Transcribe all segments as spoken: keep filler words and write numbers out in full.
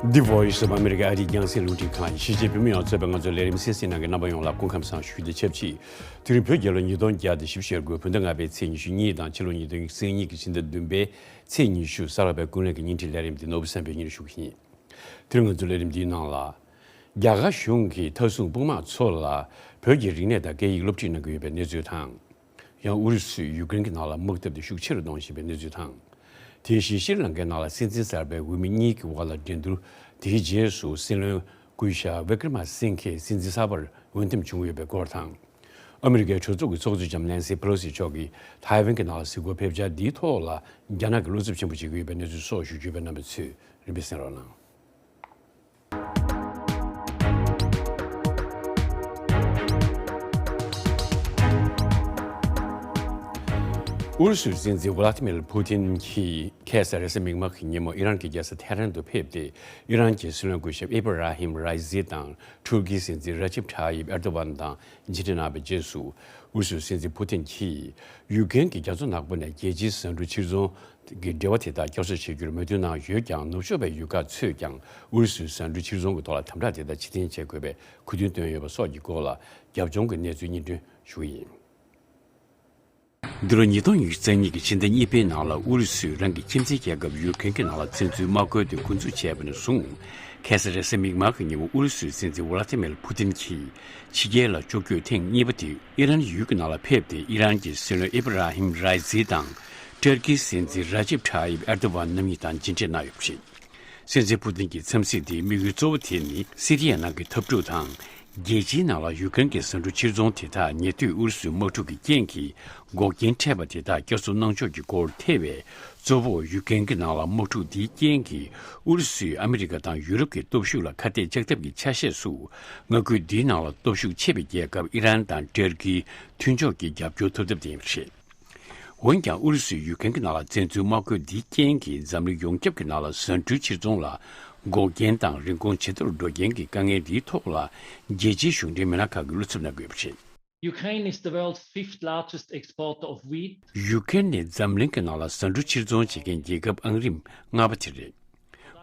The Voice of America ཨ་རིའི་རྒྱང་སྲིང་རླུང་འཕྲིན་ཁང་ཡིན། གཞིས་བྱེས་བོད་མི་ཡོངས་གཙོས་པའི་ང་ཚོའི་ལས་རིམ་གསན་གཟིགས་གནང་མཁན་རྣམ་པ་ཡོངས་ལ་སྐུ་ཁམས་བཟང་ཞུ་རྒྱུ་དང་ཆབས་ཅིག་དེ་རིང་བོད་རྒྱལ་ལོ་ཉིས་སྟོང་བརྒྱ་དང་བཞི་བཅུ་ཞེ་དགུ་བོད་ཟླ་ལྔ་པའི་ཚེས་ཉི་ཤུ་གཉིས་དང་ཕྱི་ལོ་ཉིས་སྟོང་ཉེར་གཉིས་ཀྱི་ཕྱི་ཟླ་བདུན་པའི་ཚེས་ཉི་ཤུ། གཟའ་ལྷག་པའི་ཀུན་གླེང་གི་བརྙན་འཕྲིན་ལས་རིམ་འདི་ནོར་བུ་བསམ་འཕེལ་གཉིས་ཞུ་གི་ཡིན། དེ་རིང་ང་ཚོའི་ལས་རིམ་འདིའི་ནང་ལ། རྒྱ་གར་གཞུང་གིས་མཐའ་སྲུང་དཔུང་དམག་ཚོ་ལ་བོད་ཀྱི་རིག་གནས་དང་སྐད་ཡིག་སློབ་ཁྲིད་གནང་གི་ཡོད་པའི་གནས་ཚུལ་དང་། ཡང་ཨུ་རུ་སུས་ཡུཀ་རེན་གྱི་ནང་ལ་དམག་འཐབ་དེ་ཤུགས་ཆེ་རུ་གཏོང་བཞིན་པའི་གནས་ཚུལ་དང་། དེ་བཞིན་ཤྲི་ལང་ཀའི་ནང་ལ་སྲིད་འཛིན་གསར་པའི་འོས་མི་གཉིས་ཀྱི་དབར་ལ་འགྲན་བསྡུར། དེའི་རྗེས་སུ་སྲིད་བློན་སྐུ་ཞབས་ཝི་ཀྲ་མ་སིང་ཁེ་སྲིད་འཛིན་གསར་པར་འོས་འདེམས་བྱུང་ཡོད་པའི་སྐོར་དང་། ཨ་མི་རི་ཀའི་གྲོས་ཚོགས་ཀྱི་ཚོགས་གཙོ་ལྕམ་ནན་སི་པེ་ལོ་སི་མཆོག་གིས་ཐའེ་ཝན་གྱི་ནང་ལ་གཟིགས་སྐོར་ཕེབས་འཆར་འདིའི་ཐོག་ལ་རྒྱ་ནག་གིས་བློ་འཚབ་ཆེན་པོ་བྱེད་ཀྱི་ཡོད་པའི་གནས་ཚུལ་སོགས་ཞུ་རྒྱུ་ཡོད་པས་རྣམ་པ་ཚོས་རིམ་པས་གསན་རོགས་གནང་། ཨུ་རུ་སུའི་སྲིད་འཛིན་ཝ་ལ་ཏི་མིར་ཕུ་ཏིན་གྱིས་ཁ་སང་རེས་གཟའ་མིག་དམར་གྱི་ཉིན་མོ་ཨི་རན་གྱི་རྒྱལ་ས་ཐེ་རན་དུ་ཕེབས་ཏེ། ཨི་རན་གྱི་སྲིད་བློན་སྐུ་ཞབས་ཨི་བྷ་ར་ཧིམ་ར་ཟི་དང་ཊུར་ཀིའི་སྲིད་འཛིན་ར་ཅིབ་ཐ་ཡིབ་ཨེར་དོ་ཝན་དང་མཇལ་འཕྲད་གནང་བའི་རྗེས་སུ། ཨུ་རུ་སུའི་སྲིད་འཛིན་ཕུ་ཏིན་གྱིས་ཡུཀ་རེན་གྱི་རྒྱ་མཚོ་ནག་པོ་ནས་རྒྱལ་སྤྱིའི་ཟ་འབྲུ་ཕྱིར་ཚོང་གི་འབྲེལ་བ་དེ་དག་བསྐྱར་གསོ་བྱེད་རྒྱུར་མོས་མཐུན་གནང་ཡོད་ཀྱང་། ནུབ་ཕྱོགས་པའི་ཡུལ་ཁག་ཚོས་ཀྱང་ཨུ་རུ་སུའི་ཟ་འབྲུ་ཕྱིར་ཚོང་གི་ཐོག་ལ་དམ་དྲག་དེ་དག་ཕྱིར་འཐེན་བྱེད་དགོས་པའི་ཁུ་འདུན་བཏོན་ཡོད་པ་སོགས་ཀྱི་སྐོར་ལ་རྒྱབ་ལྗོངས་ཀྱི་གནས་ཚུལ་སྙན་སྒྲོན་ཞུ་གི་ཡིན། འདི་ལོ་ཉིས་སྟོང་ཉི་ཤུ་རྩ་གཉིས་ཀྱི་ཕྱི་ཟླ་གཉིས་པའི་ནང་ལ་ཨུ་རུ་སུས་རང་གི་ཁྱིམ་མཚེས་རྒྱལ་ཁབ་ཡུཀ་རེན་གྱི་ནང་ལ་བཙན་འཛུལ་དམག་རྒོལ་དེ་འགོ་འཛུགས་བྱས་པ་ནས་བཟུང་། ཁ་སང་རེས་གཟའ་མིག་དམར་གྱི་ཉིན་མོ་ཨུ་རུ་སུའི་སྲིད་འཛིན་ཝ་ལ་ཏི་མིར་ཕུ་ཏིན་གྱིས་ཕྱི་རྒྱལ་ལ་ཕྱོགས་བསྐྱོད་ཐེངས་གཉིས་པ་དེ་ཨི་རན་ཡུལ་གྱི་ནང་ལ་ཕེབས་ཏེ། ཨི་རན་གྱི་སྲིད་བློན་ཨི་བྷ་ར་ཧིམ་ར་ཟི་དང་ཊར་ཀིའི་སྲིད་འཛིན་ར་ཅིབ་ཐ་ཡིབ་ཨེར་དོ་ཝན་རྣམ་གཉིས་དང་མཇལ་འཕྲད་གནང་ཡོད་པ་རེད། སྲིད་འཛིན་ཕུ་ཏིན་གྱི་འཚམས་གཟིགས་དེའི་དམིགས་ཡུལ་གཙོ་བོ་དེ་ནི་སི་རི་ཡ་ནང་གི་འཐབ་འཁྲུག་དང་། རྒྱལ་སྤྱིའི་ནང་ལ་ཡུཀ་རེན་གྱི་ཟ་འབྲུ་ཕྱིར་ཚོང་དེ་དག་ཉེ་དུས་ཨུ་རུ་སུའི་དམག་འཁྲུག་གི་རྐྱེན་གྱིས་འགོག་རྐྱེན་འཕྲད་པ་དེ་དག་བསྐྱར་གསོ་གནང་ཕྱོགས་ཀྱི་སྐོར་ཐེ་བའི། གཙོ་བོ་ཡུཀ་རེན་གྱི་ནང་ལ་དམག་འཁྲུག་འདིའི་རྐྱེན་གྱིས་ཨུ་རུ་སུས་ཨ་མི་རི་ཀ་དང་ཡུ་རོབ་ཀྱི་སྟོབས་ཤུགས་ལ་ཁ་གཏད་གཅོག་ཐབས་ཀྱི་ཆ་ཤས་སུ། མངའ་ཁུལ་འདིའི་ནང་ལ་སྟོབས་ཤུགས་ཆེ་བའི་རྒྱལ་ཁབ་ཨི་རན་དང་ཊར་ཀིའི་མཐུན་ཕྱོགས་ཀྱི་རྒྱབ་སྐྱོར་ཐོབ་ཐབས་དེ་ཡིན་པ་རེད། འོན་ཀྱང་ཨུ་རུ་སུས་ཡུཀ་རེན་གྱི་ནང་ལ་བཙན་འཛུལ་དམག་རྒོལ་འདིའི་རྐྱེན་གྱིས་འཛམ་གླིང་ཡོངས་ཁྱབ་ཀྱི་ནང་ལ་ཟ་འབྲུའི་ཕྱིར་ཚོང་ལ་འགོག་རྐྱེན་དང་རིན་གོང་ཇེ་མཐོར་འགྲོ་རྐྱེན་གྱི་དཀའ་ངལ་འདིའི་ཐོག་ལ་རྒྱལ་སྤྱིའི་གཞུང་འབྲེལ་མི་སྣ་ཁག་གིས་བློ་འཚབ་གནང་གི་ཡོད་པ་རེད། Ukraine is the world's fifth largest exporter of wheat. ཡུཀ་རེན་ནི་འཛམ་གླིང་གི་ནང་ལ་ཟ་འབྲུ་ཕྱིར་ཚོང་བྱེད་མཁན་རྒྱལ་ཁབ་ཨང་རིམ་ལྔ་པ་དེ་རེད།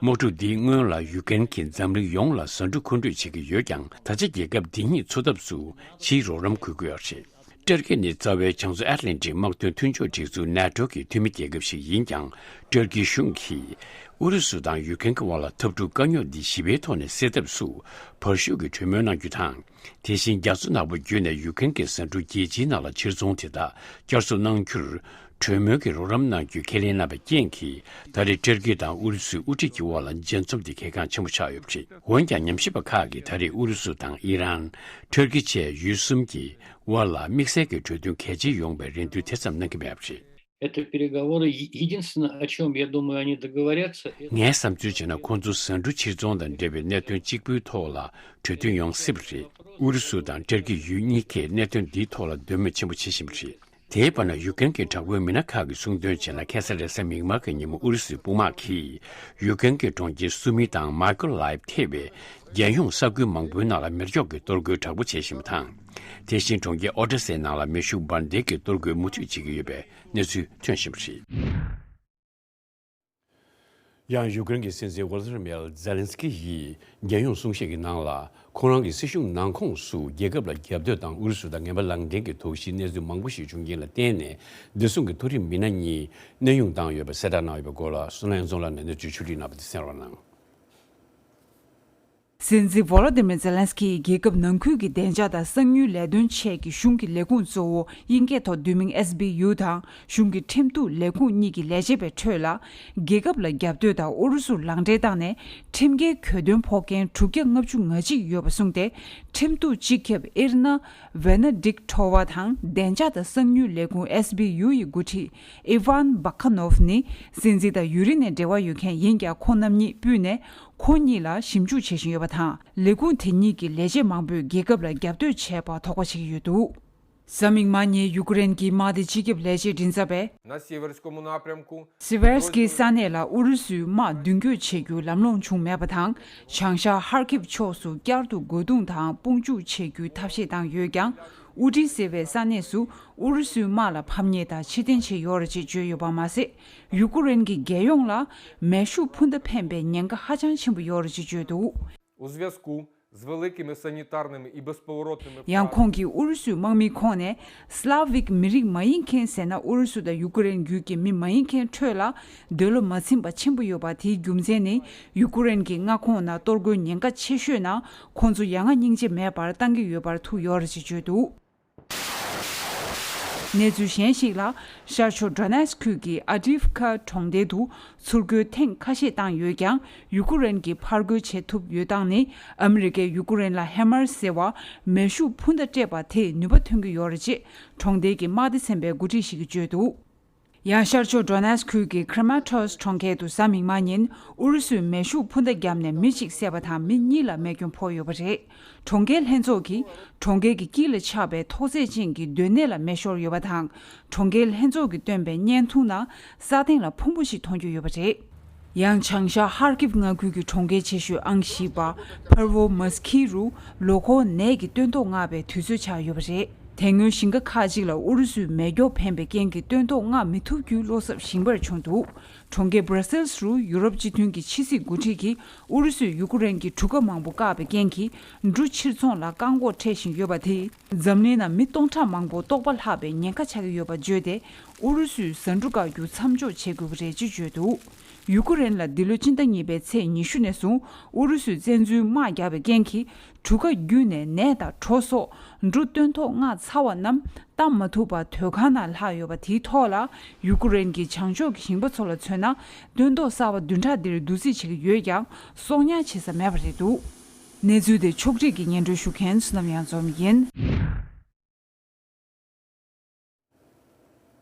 དམག་འཁྲུག་འདིའི་སྔོན་ལ་ཡུཀ་རེན་གྱིས་འཛམ་གླིང་ཡོངས་ལ་ཟ་འབྲུ་མཁོ་སྤྲོད་བྱེད་ཀྱི་ཡོད་ཀྱང་། ད་ཆ་རྒྱལ་ཁབ་འདི་གཉིས་འཚོ་ཐབས་སུ་ཕྱིའི་རོགས་རམ་དགོས་ཀྱི་ཡོད་རེད། ཏུར་ཀི་ནི་རྩ་བའི་བྱང་མཚོ་ཨེཊ་ལན་ཊིག་དམག་དོན་མཐུན་ཕྱོགས་སྒྲིག་འཛུགས་ནེ་ཊོ་གི་འཐུས་མི་རྒྱལ་ཁབ་ཞིག་ཡིན་ཀྱང་། ཏུར་ཀིའི་གཞུང་གིས་ཨུ་རུ་སུ་དང་ཡུཀ་རེན་གྱི་དབར་ལ་འཐབ་འཁྲུག་དཀའ་རྙོག་འདི་ཞི་བའི་ཐོག་ནས་སེལ་ཐབས་སུ་བར་ཞུགས་ཀྱི་གྲོས་མོལ་གནང་རྒྱུ་དང་། དེ་བཞིན་རྒྱ་མཚོ་ནག་པོ་བརྒྱུད་ནས་ཡུཀ་རེན་གྱི་ཟ་འབྲུ་རྒྱལ་སྤྱིའི་ནང་ལ་ཕྱིར་ཚོང་དེ་དག་བསྐྱར་གསོ་གནང་རྒྱུར་གྲོས་མོལ་གྱི་རོགས་རམ་གནང་རྒྱུའི་ཁས་ལེན་གནང་བའི་རྐྱེན་གྱིས། ད་རེས་ཏུར་ཀི་དང་ཨུ་རུ་སུའི་དབུ་ཁྲིད་ཀྱི་དབར་ལ་འཇལ་འཛོམས་དེ་གལ་འགངས་ཆེན་པོ་ཆགས་ཡོད་པ་རེད། འོན་ཀྱང་། ཉམས་ཞིབ་པ་ཁག་གིས་ད་རེས་ཨུ་རུ་སུ་དང་ཨི་རན། ཏུར་ཀི་བཅས་ཡུལ་གསུམ་གྱི་དབར་ལ་དམིགས་བསལ་གྱི་གྲོས་མཐུན་གལ་ཆེ་ཡོང་བའི་རེ་འདུན་དེ་ཙམ་གནང་གི་མེད་པ་རེད། Это переговоры. Е- единственное, о чем, я думаю, они договорятся, это ངའི་བསམ་ཚུལ་བྱས་ན། ཁོང་ཚོ་ཟ་འབྲུ་ཕྱིར་ཚོང་དང་འབྲེལ་བའི་གནད་དོན་གཅིག་པུའི་ཐོག་ལ་གྲོས་མཐུན་ཡོང་སྲིད་པ་རེད། ཨུ་རུ་སུ་དང་ཏུར་ཀི་ཡུལ་གཉིས་ཀས་གནད་དོན་འདིའི་ཐོག་ལ་འདོད་མོས་ཆེན་པོ་བྱེད་བཞིན་པ་རེད། དེའི་བར་ན། ཡུཀ་རེན་གྱི་དྲག་པོའི་མི་སྣ་ཁག་གིས་གསུངས་དོན་བྱས་ན། ཁ་སང་རེས་གཟའ་མིག་དམར་གྱི་ཉིན་མོ་ཨུ་རུ་སུའི་དཔུང་དམག་གིས་ཡུཀ་རེན་གྱི་གྲོང་ཁྱེར་སུ་མི་དང་མ་ཀོ་ལའེབ་ཐེ་བའི་རྒྱལ་ཡོངས་ས་ཁུལ་མང་པོའི་ནང་ལ་མེ་སྒྱོགས་ཀྱི་གཏོར་རྒོལ་དྲག་པོ་བྱེད་བཞིན་པ་དང་། དེ་བཞིན་གྲོང་ཁྱེར་ཨོ་ཌེ་སའི་ནང་ལ་མེ་ཤུགས་འབར་མདེལ་གྱི་གཏོར་རྒོལ་མུ་མཐུད་བྱེད་ཀྱི་ཡོད་པའི་གནས་ཚུལ་ཐོན་བཞིན་པ་རེད། ཡང་ཡུཀ་རེན་གྱི་སྲིད་འཛིན་ཝོ་ལོ་དི་མིར་ཛེ་ལན་སི་ཀི་ཡིས་རྒྱལ་ཡོངས་གསུང་བཤད་ཀྱི་ནང་ལ། ཁོང་རང་གི་སྲིད་གཞུང་ནང་ཁོངས་སུ་རྒྱལ་ཁབ་ལ་རྒྱབ་གཏོད་དང་ཨུ་རུ་སུ་དང་ངན་པ་ལངས་གཏན་གྱི་དོགས་གཞིའི་གནས་ཚུལ་མང་པོ་ཞིག་བྱུང་རྐྱེན་ལ་བརྟེན་ནས། བདེ་སྲུང་གི་མཐོ་རིམ་མི་སྣ་གཉིས་གནས་དབྱུང་བཏང་ཡོད་པ་གསལ་བསྒྲགས་གནང་ཡོད་པའི་སྐོར་ལ། བསོད་ནམས་རྒྱ་མཚོ་ལགས་ནས་གནས་ཚུལ་ཕྱོགས་སྒྲིག་གནང་བ་དེ་གསན་རོགས་གནང་། སྲིད་འཛིན་ཝོ་ལོ་དི་མིར་ཛེ་ལན་སི་ཀི་ཡིས་རྒྱལ་ཁབ་ནང་ཁུལ་གྱི་བདེ་འཇགས་དང་གསང་མྱུལ་ལས་དོན་ཆེད་ཀྱི་གཞུང་གི་ལས་ཁུངས་གཙོ་བོ་དབྱིན་སྐད་ཐོག་བསྡུས་མིང་ཨེས་བི་ཡུ་དང་། གཞུང་གི་ཁྲིམས་གཏུག་ལས་ཁུངས་གཉིས་ཀྱི་ལས་བྱེད་པའི་ཁྲོད་ལ། རྒྱལ་ཁབ་ལ་རྒྱབ་གཏོད་དང་ཨུ་རུ་སུར་ལག་འབྲེལ་བཏང་ནས། ཁྲིམས་འགལ་གྱོད་དོན་ཕོག་མཁན་དྲུག་བརྒྱ་ལྔ་བཅུ་ང་གཅིག་ཡོད་པ་གསུངས་ཏེ། ཁྲིམས་གཏུག་སྤྱི་ཁྱབ་ཨིར་ན་ཝེ་ན་ཌིག་ཐོ་ཝ་དང་། བདེ་འཇགས་དང་གསང་མྱུལ་ལས་ཁུངས་ཨེས་བི་ཡུ་ཡི་འགོ་ཁྲིད་ཨི་ཝན་བྷ་ཁ་ནོབ་ནི་སྲིད་འཛིན་དང་ཡུན་རིང་ནས་འབྲེལ་བ་ཡོད་མཁན་ཡིན་ཀྱང་། ཁོང་རྣམ་གཉིས་སྤུས་ནས། ཁོང་གཉིས་ལ་ཞིབ་འཇུག་བྱེད་བཞིན་ཡོད་པ་དང་། ལས་ཁུངས་དེ་གཉིས་ཀྱི་ལས་བྱེད་མང་པོས་རྒྱལ་ཁབ་ལ་རྒྱབ་གཏོད་བྱས་པར་དོགས་པ་བྱེད་ཀྱི་ཡོད་འདུག། གཟའ་མིག་དམར་ཉིན་ཡུ་ཀེ་རེན་གྱི་དམག་སྡེ་སྤྱི་ཁྱབ་ལས་བྱེད་མགྲིན་ཚབ་པས། На Северскому напрямку. སི་བེར་སྐིའི་ས་གནས་ལ་ཨུ་རུ་སུའི་དམག་མདུན་སྐྱོད་བྱེད་རྒྱུའི་ལམ་ལྷོང་བྱུང་མེད་པ་དང་། བྱང་ཤར་ཧར་ཀིབ་ཕྱོགས་སུ་བསྐྱར་དུ་རྒོལ་རྡུང་དང་དཔུང་འཇུག་བྱེད་རྒྱུའི་ཐབས་ཤེས་བཏང་ཡོད་ཀྱང་། ཨུ་ཏི་སེ་བའི་ས་གནས་སུ་ཨུ་རུ་སུའི་དམག་ལ་ཕམ་ཉེས་དང་ཕྱིར་འཐེན་བྱས་ཡོད་རེད་ཅེས་བརྗོད་ཡོད་པ་མ་ཟད། ཡུ་ཀེ་རེན་གྱི་རྒྱལ་ཡོངས་ལ་མེ་ཤུགས་འཕུར་མདའ་འཕེན་པའི་ཉེན་ཁ་ཧ་ཅང་ཆེན་པོ་ཡོད་རེད་ཅེས་བརྗོད་འདུག། У зв'язку з великими санітарними і безповоротними ཡང་ཁོང་གིས་ཨུ་རུ་སུའི་དམག་མིའི་ཁོངས་ནས་སླ་བིག་མི་རིགས་མ་ཡིན་མཁན་ཟེར་ན། ཨུ་རུ་སུ་དང་ཡུ་ཀེ་རེན་རྒྱུད་ཀྱི་མི་མ་ཡིན་མཁན་ཁྲོད་ལ་འདོད་བློ་མ་ཚིམ་པ་ཆེན་པོ་ཡོད་པ། དེའི་རྒྱུ་མཚན་ནི་ཡུ་ཀེ་རེན་གྱི་མངའ་ཁོངས་ནང་གཏོར་རྒོལ་ཉེན་ཁ་ཆེ་ཤོས་ནང་ཁོང་ཚོ་ཡ་ང་སྙིང་རྗེ་མེད་པར་བཏང་གི་ཡོད་པར་ཐུག་ཡོད་རེད་ཅེས་བརྗོད་འདུག། གནས་ཚུལ་གཞན་ཞིག་ལ། ཤར་ཕྱོགས་ཌོ་ནེ་སི་ཁུལ་གྱི་ཨ་ཏིབ་ཁ་གྲོང་རྡལ་དུ་ཚུར་རྒོལ་ཐེངས་ཁ་ཤས་བཏང་ཡོད་ཀྱང་། ཡུ་ཀེ་རེན་གྱིས་ཕར་རྒོལ་བྱེད་ཐུབ་ཡོད་སྟངས་ནི། ཨ་མི་རི་ཀས་ཡུ་ཀེ་རེན་ལ་ཧེ་མར་ཟེར་བ་མེ་ཤུགས་འཕུར་མདའ་སྤྲད་པ་དེས་ནུས་པ་ཐོན་གྱི་ཡོད་རེད་ཅེས་གྲོང་རྡལ་གྱི་དམག་སྡེ་ཚན་པའི་འགོ་ཁྲིད་ཞིག་གིས་བརྗོད་འདུག། ཡང་ཤར་ཕྱོགས་ཌོ་ནེ་སི་ཁུལ་གྱི་ཁྲ་མ་ཊོ་སི་གྲོང་ཁྱེར་དུ་གཟའ་མིག་དམར་ཉིན་ཨུ་རུ་སུས་མེ་ཤུགས་འཕུར་མདའ་བརྒྱབ་ནས་མི་གཅིག་བསད་པ་དང་མི་གཉིས་ལ་རྨས་སྐྱོན་ཕོག་ཡོད་པ་རེད། གྲོང་ཁྱེར་ལྷན་ཚོགས་ཀྱིས་གྲོང་ཁྱེར་གྱི་དཀྱིལ་ལ་ཆགས་པའི་ཐོག་བརྩེགས་ཅན་གྱི་སྡོད་གནས་ལ་མེ་ཤོར་ཡོད་པ་དང་། གྲོང་ཁྱེར་ལྷན་ཚོགས་ཀྱིས་བཏོན་པའི་བརྙན་ཐུང་ནང་ས་སྟེང་ལ་ཕུང་པོ་ཞིག་མཐོང་རྒྱུ་ཡོད་པ་རེད། ཡང་བྱང་ཤར་ཧར་ཀིབ་མངའ་ཁུལ་གྱི་གྲོང་ཁྱེར་ཆེ་ཤོས་ཨང་བཞི་པ་ཕར་ཝོ་མ་སི་ཁི་རུ་ལོ་འཁོར་ནད་ཀྱི་སྟོན་ཐོག་བསྔགས་པའི་དུས་ཚོད་ཆགས་ཡོད་པ་རེད། དེ་སྔོན་ཞིང་ཁ་ཁག་ཅིག་ལ་ཨུ་རུ་སུས་མེ་སྒྱོགས་འཕེན་པའི་རྐྱེན་གྱིས་སྟོན་ཐོག་བསྔགས་མི་ཐུབ་རྒྱུའི་བློ་འཚབ་ཞིང་པར་བྱུང་འདུག། གྲོང་ཁྱེར་སྦྲ་སེལ་སི་རུ་ཡུ་རོབ་སྤྱི་མཐུན་གྱི་ཕྱི་སྲིད་འགོ་ཁྲིད་ཀྱིས་ཨུ་རུ་སུས་ཡུ་ཀེ་རེན་གྱི་གྲུ་ཁ་མང་པོ་བཀག་པའི་རྐྱེན་གྱིས་འབྲུ་ཕྱིར་ཚོང་ལ་བཀག་འགོག་འཕྲད་བཞིན་ཡོད་པ་དེས་འཛམ་གླིང་ནང་མི་སྟོང་ཕྲག་མང་པོ་ལྟོགས་པ་ལྷག་པའི་ཉེན་ཁ་ཆགས་ཀྱི་ཡོད་པ་བརྗོད་དེ། ཨུ་རུ་སུས་ཟ་འབྲུ་བཀག་རྒྱུ་མཚམས་འཇོག་བྱེད་དགོས་ཀྱི་རེད་ཅེས་བརྗོད་འདུག། ཡུ་ཀེ་རེན་ལ་འདི་ལོའི་སྤྱི་ཟླ་གཉིས་པའི་ཚེས་ཉི་ཤུ་ནས་བཟུང་ཨུ་རུ་སུས་བཙན་འཛུལ་དམག་བརྒྱབ་པའི་རྐྱེན་གྱིས་གྲུ་ཁ་བརྒྱུད་ནས་ནས་དང་གྲོ་སོགས་འབྲུ་སྟོན་ཐོག་བསྔགས་ཚར་བ་རྣམས་བཏབ་མ་ཐུབ་པར་དོས་ཁང་ནང་ལྷག་ཡོད་པ། དེའི་ཐོག་ལ་ཡུ་ཀེ་རེན་གྱི་བྱང་ཕྱོགས་ཀྱི་ཞིང་པ་ཚོ་ལ་མཚོན་ན། སྟོན་ཐོག་གསར་པ་བདུན་ཕྲག་འདིར་བསྡུ་རྩིས་བྱེད་ཀྱི་ཡོད་ཀྱང་གསོག་ཉར་བྱེད་ས་མེད་པ་རེད་འདུག། གནས་ཚུལ་དེ་ཕྱོགས་སྒྲིག་གིས་སྙན་སྒྲོན་ཞུ་མཁན་བསོད་ནམས་གཡང་འཛོམས་ཡིན།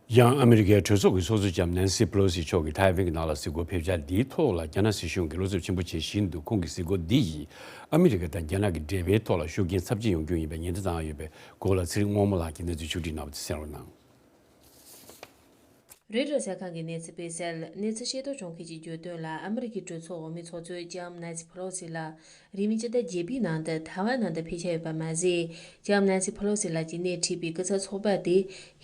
ཡང་ཨ་མི་རི་ཀའི་གྲོས་ཚོགས་ཀྱི་ཚོགས་གཙོ་ལྕམ་ནན་སི་པེ་ལོ་སི་མཆོག་གིས་ཐའེ་ཝན་གྱི་ནང་ལ་གཟིགས་སྐོར་ཕེབས་འཆར་འདིའི་ཐོག་ལ་རྒྱ་ནག་སྲིད་གཞུང་གིས་བློ་འཚབ་ཆེན་པོ་བྱེད་བཞིན་འདུག། ཁོང་གི་གཟིགས་སྐོར་འདི་ཡིས་ཨ་མི་རི་ཀ་དང་རྒྱ་ནག་གི་འབྲེལ་བའི་ཐོག་ལ་ཤུགས་རྐྱེན་ཚབས་ཆེན་ཡོང་རྒྱུ་ཡིན་པའི་ཉེན་བརྡ་བཏང་ཡོད་པའི་སྐོར་ལ་ཚེ་རིང་དངོས་མོ་ལགས་ཀྱིས་གནས་ཚུལ་ཕྱོགས་སྒྲིག་གནང་བ་དེ་གསན་རོགས་གནང་། རོའི་ཊར་གསར་ཁང་གིས་གནས་ཚུལ་སྤེལ་གསལ། གནས་ཚུལ་ཤེས་རྟོགས་བྱུང་མཁན་གྱིས་བརྗོད་དོན་ལ། ཨ་མི་རི་ཀའི་གྲོས་ཚོགས་འོག་མའི་ཚོགས་གཙོ་ལྕམ་ནན་སི་ཕེ་ལོ་སི་ལགས་རིང་མིན་སྤྱི་ཟླ་བརྒྱད་པའི་ནང་དུ་ཐའེ་ཝན་ནང་དུ་ཕེབས་འཆར་ཡོད་པ་མ་ཟད། ལྕམ་ནན་སི་ཕེ་ལོ་སི་ལགས་ཀྱིས་སྣེ་ཁྲིད་པའི་སྐུ་ཚབ་ཚོགས་པ་དེ་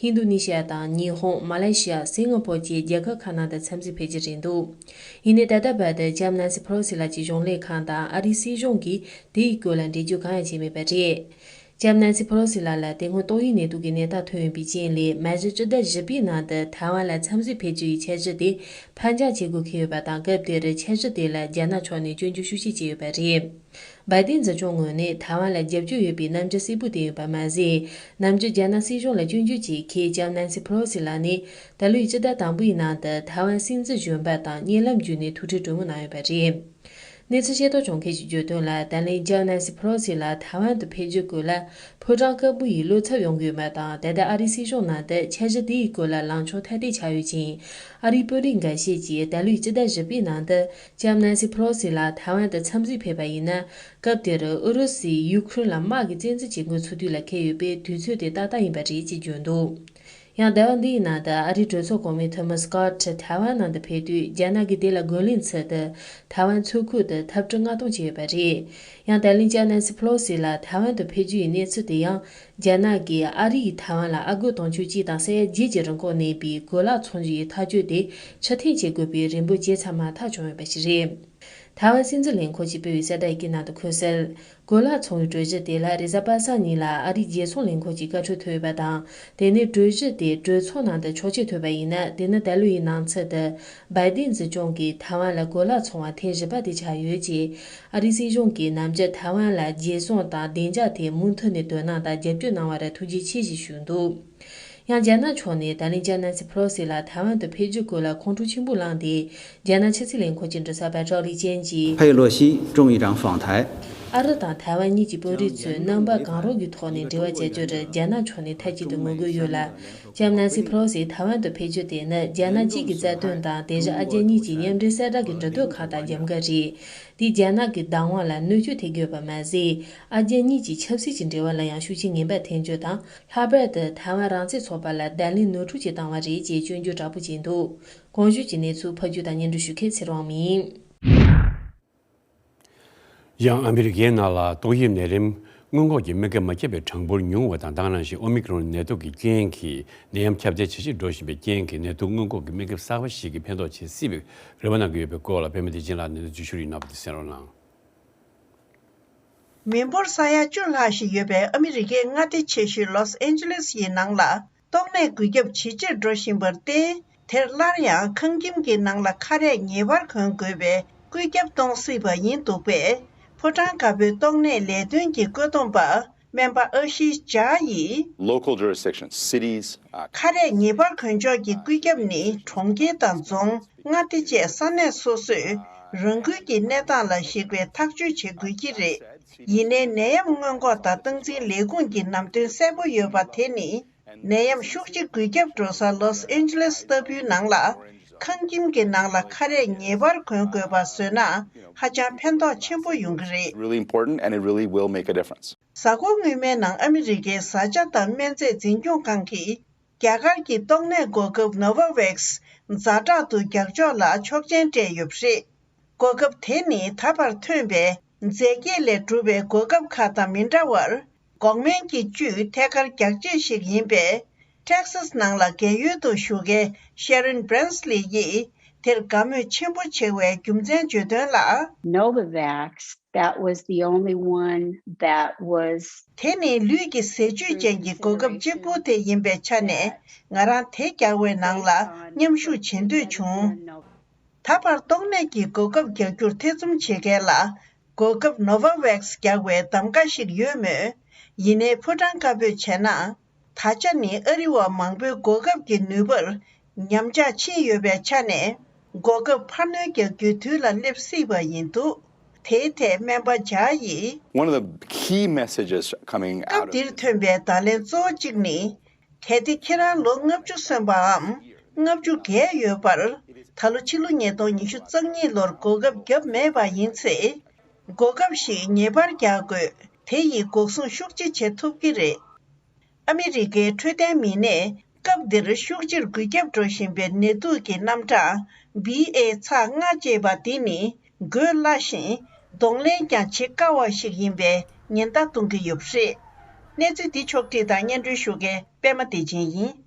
ཧིན་རྡུ་ནི་ཤི་ཡ་དང་ཉི་ཧོང་། མ་ལེ་ཤི་ཡ། སིང་ག་པོར་བཅས་རྒྱལ་ཁབ་ཁག་ནང་དུ་འཚམས་གཟིགས་ཕེབས་རྒྱུ་རེད་འདུག། ཡིན་ནའི་ད་ལྟ་བར་དུ་ལྕམ་ནན་སི་ཕེ་ལོ་སི་ལགས་ཀྱི་གཞུང་ལས་ཁང་དང་ཨ་རིའི་སྲིད་གཞུང་གིས་དེའི་སྐོར་ལ་འགྲེལ་བརྗོད་གང་ཡང་བྱས་མེད་པ་རེད། ལྕམ་ནན་སི་ཕེ་ལོ་སི་ལགས་ལ་དེ་སྔོན་ཏོག་དབྱིབས་ནད་དུག་གི་ནད་རྟགས་ཐོན་ཡོད་པའི་རྐྱེན་ལས། མ་གཞི་སྤྱི་ཟླ་བཞི་པའི་ནང་དུ་ཐའེ་ཝན་ལ་འཚམས་གཟིགས་ཕེབས་རྒྱུ་ཡི་འཆར་གཞི་དེ་ཕར་འགྱངས་བྱེད་དགོས་འཁེལ་ཡོད་པ་དང་། སྐབས་དེར་འཆར་གཞི་དེ་ལ་རྒྱ་ནག་ཕྱོགས་ནས་སྐྱོན་བརྗོད་ཤུགས་ཆེ་བྱས་ཡོད་པ་རེད། བའི་ཏིན་འཛིན་སྐྱོང་ངོས་ནས་ཐའེ་ཝན་ལ་རྒྱབ་སྐྱོར་ཡོད་པའི་རྣམ་འགྱུར་གསལ་པོ་བསྟན་ཡོད་པ་མ་ཟད། ནམ་རྒྱུན་རྒྱ་ནག་སྲིད་གཞུང་ལ་སྐྱོན་བརྗོད་བྱེད་མཁན་ལྕམ་ནན་སི་ཕེ་ལོ་སི་ལགས་ནས་ད་ལོའི་སྤྱི་ཟླ་དང་པོའི་ནང་དུ་ཐའེ་ཝན་སྲིད་འཛིན་གཞོན་པ་དང་བརྙན་ལམ་བརྒྱུད་ནས་ཐུག་འཕྲད་གྲོས་མོལ་གནང་ཡོད་པ་རེད། གནས་ཚུལ་ཤེས་རྟོགས་བྱུང་མཁན་གྱིས་བརྗོད་དོན་ལ། ད་ལན་ལྕམ་ནན་སི་ཕེ་ལོ་སི་ལགས་ཐའེ་ཝན་དུ་ཕེབས་རྒྱུའི་སྐོར་ལ་ཕོ་བྲང་དཀར་པོ་ཡི་བློ་འཚབ་ཡོང་གི་ཡོད་པ་དང་། ད་ལྟ་ཨ་རིའི་སྲིད་གཞུང་ནང་དུ་འཆར་གཞི་དེའི་སྐོར་ལ་ལངས་ཕྱོགས་ཐ་དད་ཆགས་ཡོད་ཅིང་། ཨ་རིའི་དཔོན་རིགས་འགའ་ཤས་ཀྱིས་ད་ལོའི་སྤྱི་ཟླ་བཞི་པའི་ནང་དུ་ལྕམ་ནན་སི་ཕེ་ལོ་སི་ལགས་ཐའེ་ཝན་དུ་འཚམས་གཟིགས་ཕེབས་པ་ཡིན་ན། སྐབས་དེར་ཨུ་རུ་སུས་ཡུ་ཁུ་རེན་ལ་དམག་གི་བཙན་འཛུལ་བྱེད་མཁན་ཚོགས་འདུ་ལ་འཁེལ་ཡོད་པས། དུས་ཚོད་དེ་ཏག་ཏག་ཡིན་པ་རེད་ཅེས་བརྗོད་འདུག། ཡང་ཟླ་བ་འདིའི་ནང་དུ་ཨ་རིའི་གྲོས་ཚོགས་གོང་མའི་འཐུས་མི་སྐོཊ་ཐའེ་ཝན་ནང་དུ་ཕེབས་དུས། རྒྱ་ནག་གིས་དེ་ལ་རྒོལ་ལན་ཚུལ་དུ་ཐའེ་ཝན་མཚོ་ཁུལ་དུ་འཐབ་གྲུ་མངགས་གཏོང་བྱས་ཡོད་པ་རེད། ཡང་ད་ལན་ལྕམ་ནན་སི་ཕེ་ལོ་སི་ལགས་ཐའེ་ཝན་དུ་ཕེབས་རྒྱུ་ཡི་གནས་ཚུལ་དེ་ཡང་། རྒྱ་ནག་གིས་ཨ་རི་ཡིས་ཐའེ་ཝན་ལ་ཨ་སྒོར་དུང་ཕྱུར་གཅིག་དང་ས་ཡ་བརྒྱད་ཀྱི་རིན་གོང་གནས་པའི་གོས་ལག་ཚོང་རྒྱུ་ཡི་ཐག་གཅོད་དེ་ཕྱིར་འཐེན་བྱེད་དགོས་པའི་རེ་འབོད་བྱས་ཚར་མ་ཐག་བྱུང་ཡོད་པ་ཞིག་རེད། ཐའེ་ཝན་སྲིད་འཛིན་ལས་ཁུངས་ཀྱིས་སྤེལ་བའི་གསལ་བསྒྲགས་ཡི་གེ་ནང་དུ་འཁོད་གསལ། གོས་ལག་ཚོང་བའི་གྲོས་གཞི་དེ་ལ་རེས་གཟའ་པ་སངས་ཉིན་ལ་ཨ་རིའི་རྒྱལ་སྲུང་ལས་ཁུངས་ཀྱི་བཀའ་འཁྲོལ་ཐོབ་ཡོད་པ་དང་། དེ་ནས་གྲོས་གཞི་དེ་གྲོས་ཚོགས་ནང་དུ་ཆོག་མཆན་ཐོབ་པ་ཡིན་ན། དེ་ནི་ད་ལོ་ཡི་ནང་ཚུད་དུ་བའི་ཏིན་འཛིན་སྐྱོང་གིས་ཐའེ་ཝན་ལ་གོས་ལག་ཚོང་བ་ཐེངས་བཞི་པ་དེ་ཆགས་ཡོད་ཅེས། ཨ་རིའི་སྲིད་གཞུང་གིས་ནམ་རྒྱུན་ཐའེ་ཝན་ལ་རྒྱལ་སྲུང་དང་བདེ་འཇགས་ཐད་མུ་མཐུད་ནས་དོ་སྣང་དང་རྒྱབ་སྐྱོར་གནང་བར་ཐུགས་རྗེ་ཆེ་ཞེས་ཞུས་འདུག། ཡང་རྒྱ་ནག་ཕྱོགས་ནས་ད་ལན་ལྕམ་ནན་སི་ཕེ་ལོ་སི་ལགས་ཐའེ་ཝན་དུ་ཕེབས་རྒྱུའི་སྐོར་ལ་ཁོང་ཁྲོ་ཆེན་པོ་ལངས་ཏེ། རྒྱ་ནག་ཕྱི་སྲིད་ལས་ཁུངས་ཀྱི་མགྲིན་ཚབ་པ་ཀྲའོ་ལི་ཅན་གྱིས། 佩洛西众议长访台， ཨ་རི་དང་ཐའེ་ཝན་གཉིས་ཀྱི་དཔོན་རིགས་ཚོས་རྣམ་པ་གང་རུང་གི་ཐོག་ནས་འབྲེལ་བ་བྱ་རྒྱུར་རྒྱ་ནག་ཕྱོགས་ནས་མཐའ་གཅིག་ཏུ་ངོ་རྒོལ་ཡོད་ལ། ལྕམ་ནན་སི་ཕེ་ལོ་སི་ཐའེ་ཝན་དུ་ཕེབས་རྒྱུ་དེ་ནི་རྒྱ་ནག་གཅིག་གི་རྩ་དོན་དང་། དེ་བཞིན་ཨ་རྒྱ་གཉིས་ཀྱི་མཉམ་འབྲེལ་གསལ་བསྒྲགས་ཀྱི་འབྲུ་དོན་ཁག་དང་འགལ་འགལ་རེད། འདིས་རྒྱ་ནག་གི་བདག་དབང་ལ་གནོད་སྐྱོན་ཐེབས་ཡོད་པ་མ་ཟད། ཨ་རྒྱ་གཉིས་ཀྱི་ཆབ་སྲིད་ཀྱི་འབྲེལ་བ་ལ་ཡང་ཤུགས་རྐྱེན་ངན་པ་ཐེབས་རྒྱུ་དང་། ལྷག་པར་དུ་ཐའེ་ཝན་རང་བཙན་ཚོགས་པ་ལ་བརྡ་ལན་ནོར་འཁྲུལ་ཅིག་བཏང་བ་རེད་ཅེས་སྐྱོན་བརྗོད་དྲག་པོ་བྱས་འདུག་གོང་ཞུས་ཀྱི་གནས་ཚུལ་ཕབ་སྒྱུར་དང་སྙན་སྒྲོན་ཞུ་མཁན་ཚེ་རིང་དབང་མོ་ཡིན། ཡང་ཨ་མི་རི་ཀའི་ནང་ལ་ཏོག་དབྱིབས་ནད་རིམས་སྔོན་འགོག་གི་སྨན་ཁབ་མ་ཁྱབ་པའི་གྲངས་འབོར་ཉུང་བ་དང་། ད་ག་ནང་བཞིན་ཨོ་མི་ཀྲོན་ནད་དུག་གི་རྐྱེན་གྱིས་ནད་ཡམས་ཁྱབ་གདལ་ཇེ་ཆེར་འགྲོ་བཞིན་པའི་རྐྱེན་གྱིས། ནད་དུག་སྔོན་འགོག་གི་སྨན་ཁབ་གསར་པ་ཞིག་གིས་ཕན་ཐོགས་བྱེད་སྲིད་པའི་རེ་བ་གནང་གི་ཡོད་པའི་སྐོར་ལ། པད་མ་བདེ་ཆེན་ལགས་ནས་འཛུལ་ཞུགས་རིགས་གནང་བ་དེ་གསན་རོགས་གནང་། མི་འབོར་ས་ཡ་བཅུ་ལྷག་ཞིག་ཡོད་པའི་ཨ་མི་རི་ཀའི་མངའ་སྡེ་ཆེ་ཤོས་ལོས་ཨན་ཇེ་ལིས་ཡི་ནང་ལ། ཏོག་ནད་འགོས་ཁྱབ་ཇེ་ཆེར་འགྲོ་བཞིན་པར་བརྟེན། དེར་སླར་ཡང་ཁང་ཁྱིམ་གྱི་ནང་ལ་ཁ་རས་ངེས་པར་གོན་དགོས་པའི་བཀོད་ཁྱབ་གཏོང་སྲིད་པ་ཡིན་འདུག་པས། ཕོ་བྲང་དཀར་པོའི་ཏོག་ནད་ལས་དོན་གྱི་བཀོད་འདོམས་པ་སྨན་པ་ཨ་ཤི་ཇཱ་ཡིས། Local jurisdictions, cities, uh, ཁ་རས་ངེས་པར་གོན་ཆོག་གི་བཀོད་ཁྱབ་ནི་གྲོང་ཁྱེར་དང་རྫོང་། མངའ་སྡེ་བཅས་ས་གནས་སོ་སོས་རང་འགུལ་གྱིས་གནས་སྟངས་ལ་གཞིགས་པའི་ཐག་གཅོད་བྱེད་དགོས་ཀྱི་རེད། ཡིན་ནའི་ནད་ཡམས་སྔོན་འགོག་དང་སྟངས་འཛིན་ལས་ཁུངས་ཀྱི་ནང་དོན་གསལ་པོ་ཡོད་པ་དེ་ནི། ནད་ཡམས་ཤུགས་ཆེ་འགོས་ཁྱབ་འགྲོ་ས་ལོས་ཨན་ཇེ་ལིས་ལྟ་བུའི་ནང་ལ། ཁང་ཁྱིམ་གྱི་ནང་ལ་ཁ་རས་ངེས་པར་གོན་དགོས་པ་བཟོས་ན། ཧ་ཅང་ཕན་ཐོགས་ཆེན་པོ་ཡོང་གི་རེད། Really important and it really will make a difference. གཟའ་འཁོར་སྔོན་མའི་ནང་ཨ་མི་རི་ཀའི་བཟའ་བཅའ་དང་སྨན་རྫས་འཛིན་སྐྱོང་ཁང་གིས། རྒྱ་གར་གྱི་ཏོག་ནད་འགོག་ཁབ་ནོ་ཝ་ཝེག་སི་ཛ་དྲག་ཏུ་རྒྱག་ཕྱོགས་ལ་ཆོག་མཆན་སྤྲད་ཡོད་པ་རེད། འགོག་ཁབ་དེ་ནི་ད་བར་ཐོན་པའི་རྫས་སྐྱེལ་ལས་གྲུབ་པའི་འགོག་ཁབ་ཁག་དང་མི་འདྲ་བར། འགོག་སྨན་གྱི་བཅུད་ཐད་ཀར་རྒྱག་བྱེད་ཞིག་ཡིན་པས། ཊེག་སཱས་ནང་ལ་རྒས་ཡོལ་དུ་བཞུགས་མཁན་ཤེ་རིན་བྷི་རན་སི་ལི་ཡིས་དེར་དགའ་མོས་ཆེན་པོ་བྱེད་པའི་རྒྱུ་མཚན་བརྗོད་དོན་ལ། Novavax, that was the only one that was དེ་ནི་ལུས་ཀྱི་ཟས་བཅུད་ཅན་གྱི་འགོག་ཁབ་གཅིག་པུ་དེ་ཡིན་པའི་ཆ་ནས། ང་རང་དེ་རྒྱག་པའི་ནང་ལ་མཉམ་ཞུགས་བྱེད་འདོད་བྱུང་། ད་བར་ཏོག་ནད་ཀྱི་འགོག་ཁབ་རྒྱག་རྒྱུར་ཐེ་ཚོམ་བྱེད་མཁན་ལ། འགོག་ཁབ་ནོ་ཝ་ཝེག་སི་རྒྱག་པའི་གདམ་ག་ཞིག་ཡོད་མོད། ཡིན་ནའི་ཕོ་བྲང་དཀར་པོས་བྱས་ན། ད་ཆ་ནི་ཨ་རི་བ་མང་པོའི་འགོག་ཁབ་ཀྱི་ནུས་པར་ཉམས་ཆག་ཕྱིན་ཡོད་པའི་ཆ་ནས། འགོག་ཁབ་འཕར་སྣོན་རྒྱག་རྒྱུའི་དུས་ལ་སླེབས་སྲིད་པ་ཡིན་འདུག་དེའི་ཐད་སྨན་པ་ཇཱ་ཡིས། One of the key messages coming out སྐབས་འདིར་ཐོན་པའི་བརྡ་ལན་གཙོ་བོ་གཅིག་ནི། གལ་ཏེ་ཁྱེད་རང་ལོ་ལྔ་བཅུ་སོན་པའམ་ལྔ་བཅུ་བརྒལ་ཡོད་པར། ད་ལོ་ཕྱི་ལོ་ཉིས་སྟོང་ཉི་ཤུ་རྩ་གཉིས་ལོར་འགོག་ཁབ་བརྒྱབ་མེད་པ་ཡིན་ཚེ། འགོག་ཁབ་ཞིག་ངེས་པར་རྒྱག་དགོས། དེ་ཡིས་འགོག་སྲུང་ཤུགས་ཆེ་བྱེད་ཐུབ་ཀྱི་རེད། ཨ་མི་རི་ཀའི་འཕྲོད་བསྟེན་མི་སྣས་སྐབས་འདིར་ཤུགས་ཆེར་འགོས་ཁྱབ་འགྲོ་བཞིན་པའི་ནད་དུག་གི་རྣམ་གྲངས་བྷི་ཨེ་ཚ་ལྔ་ཅེས་པ་འདི་ནི་འགོས་སླ་ཞིང་གདོང་ལེན་ཀྱང་བྱེད་དཀའ་བ་ཞིག་ཡིན་པའི་ཉེན་བརྡ་གཏོང་གི་ཡོད་པ་རེད། གནས་ཚུལ་འདི་ཕྱོགས་བསྒྲིགས་དང་སྙན་སྒྲོན་ཞུ་མཁན་པད་མ་བདེ་ཆེན་ཡིན།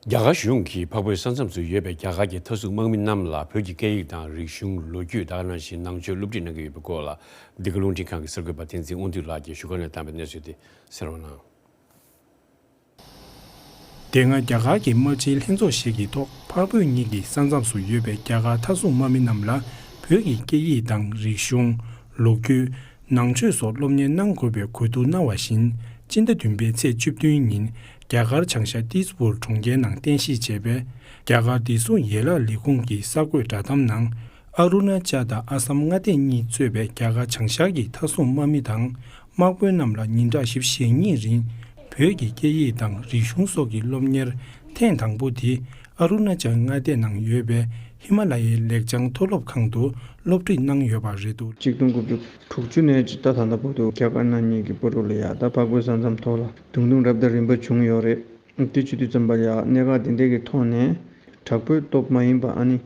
རྒྱ་གར་གཞུང་གིས་འཕགས་བོད་ས་མཚམས་སུ་ཡོད་པའི་རྒྱ་གར་གྱི་མཐའ་སྲུང་དམག་མི་རྣམས་ལ་བོད་ཀྱི་སྐད་ཡིག་དང་རིག་གཞུང་། ལོ་རྒྱུས། ད་ག་ནང་བཞིན་ནང་ཆོས་སློབ་ཁྲིད་གནང་གི་ཡོད་པའི་སྐོར་ལ། འདི་ག་རླུང་འཕྲིན་ཁང་གི་གསར་འགོད་པ་བསྟན་འཛིན་དབང་འདུས་ལགས་ཀྱིས་བཞུགས་སྒར་ནས་བཏང་བའི་གནས་ཚུལ་དེ་གསན་རོགས་གནང་། དེ་སྔ་རྒྱ་གར་གྱི་དམག་སྤྱིའི་ལྷན་ཚོགས་ཤིག་གི་ཐོག་འཕགས་བོད་གཉིས་ཀྱི་ས་མཚམས་སུ་ཡོད་པའི་རྒྱ་གར་མཐའ་སྲུང་དམག་མི་རྣམས་ལ་བོད་ཀྱི་སྐད་ཡིག་དང་རིག་གཞུང་། ལོ་རྒྱུས། ནང་ཆོས་སོགས་སློབ་གཉེར་གནང་དགོས་པའི་གོ་བསྡུར་གནང་བ་བཞིན། སྤྱི་ཟླ་བདུན་པའི་ཚེས་བཅུ་བདུན་ཉིན་རྒྱ་གར་བྱང་ཤར་ཏིས་པུར་གྲོང་ཁྱེར་ནང་རྟེན་གཞི་བྱས་པའི་རྒྱ་གར་བདེ་སྲུང་ཡན་ལག་ལས་ཁུངས་ཀྱི་གསར་འགོད་བསྒྲགས་གཏམ་ནང་། ཨ་རུ་ན་ཅལ་དང་ཨ་སམ་མངའ་སྡེ་གཉིས་གཙོས་པའི་རྒྱ་གར་བྱང་ཤར་གྱི་མཐའ་སྲུང་དམག་མི་དང་། དམག་དཔོན་རྣམས་ལ་ཉིན་གྲངས་བཞི་བཅུ་ཞེ་གཉིས་རིང་བོད་ཀྱི་སྐད་ཡིག་དང་རིག་གཞུང་སོགས་ཀྱི་སློབ་གཉེར་ཐེངས་དང་པོ་དེ་ཨ་རུ་ན་ཅལ་མངའ་སྡེ་ནང་ཡོད་པའི་ཧི་མ་ལ་ཡའི་ལེགས་བྱང་མཐོ་སློབ་ཁང་དུ་སློབ་ཁྲིད་གནང་ཡོད་པ་རེད་འདུག་གཅིག་སྟོང་དགུ་བརྒྱ་དྲུག་ཅུ་ནས་ད་ད་ལྟ་བར་དུ་རྒྱ་དཀར་ནག་གཉིས་ཀྱི་བར་དུ་ལ་ཡ་ད་འཕགས་བོད་ས་མཚམས་ཐོག་ལ་རྡུང་རྡུང་རབ་དང་རིམ་པ་བྱུང་ཡོད་རེད། དེ་བྱེད་དུས་ཙམ་པ་ལ་ཡ་གནད་འགག་དེ་འདྲས་ཀྱི་ཐོག་ནས་དྲག་པོའི་སྟོབས་མ་ཡིན་པ་ཨ་ནི་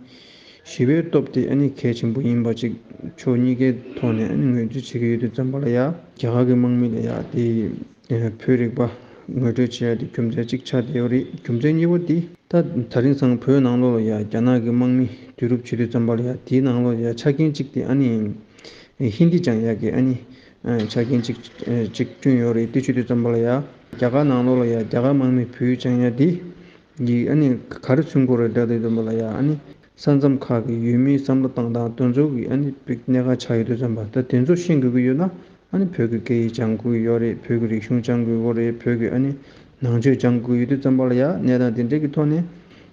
ཞི་བའི་སྟོབས་དེ་ཨ་ནི་གལ་ཆེན་པོ་ཡིན་པ་ཅིག་ཕྱོགས་གཉིས་ཀའི་ཐོག་ནས་ཨ་ནི་ངོས་འཛིན་བྱེད་ཀྱི་ཡོད་དུས་ཙམ་པ་ལ་ཡ་རྒྱ་གར་གྱི་དམག་མི་ལ་ཡ་དེ་བོད་རིག་པ་ངོ་སྤྲོད་བྱེད་ཡ་དེ་རྒྱུ་མཚན་གཅིག་ཆགས་བསྡད་ཡོད་རེད། རྒྱུ་མཚན་གཉིས་པ་དེ་ད་དེ་རིང་སང་བོད་ནང་ལོགས་ལ་ཡ་རྒྱ་ནག་གི་དམག་མི་བསྡུ་རུབ་བྱེད་དུས་ཙམ་པ་ལ་ཡ་དེའི་ནང་ལོགས་ལ་ཡ་ཆ་རྐྱེན་གཅིག་དེ་ཨ་ནི། ཧིན་དི་སྦྱང་ཡག་གི་ཨ་ནི་ཆ་རྐྱེན་གཅིག་གཅིག་བསྐྲུན་ཡོད་རེད། དེ་བྱེད་དུས་ཙམ་པ་ལ་ཡ་རྒྱ་གར་ནང་ལོགས་ལ་ཡ་རྒྱ་གར་དམག་མི་བོད་ཡིག་སྦྱང་ཡག་འདི་གི་ཨ་ནི་ག་རེ་མཚོན་གྱི་རེད་ལབ་དུས་ཙམ་པ་ལ་ཡ་ཨ་ནི་ས་མཚམས་ཁག་གི་ཡུལ་མིའི་བསམ་བློ་བཏང་སྟངས་དེ་ཚོ་གི་ཨ་ནི་གནད་འགག་ཆགས་ཡོད་དུས་ཙམ་པ་ད་དེ་ཚོ་ཤེས་དགོས་ཀྱི་ཡོད་ན་ཨ་ནི་བོད་ཀྱི་སྐད་ཡིག་སྦྱང་དགོས་ཀྱི་ཡོད་རེད། བོད་ཀྱི་རིག་གཞུང་སྦྱང་དགོས་ཀྱི་ཡོད་རེད། བོད་ཀྱི་ཨ་ནི་ནང་ཆོས་སྦྱང་དགོས་ཀྱི་ཡོད་དུས་ཙམ་པ་ལ་ཡ་གནས་སྟངས་དེ་འདྲས་ཀྱི་ཐོག་ནས།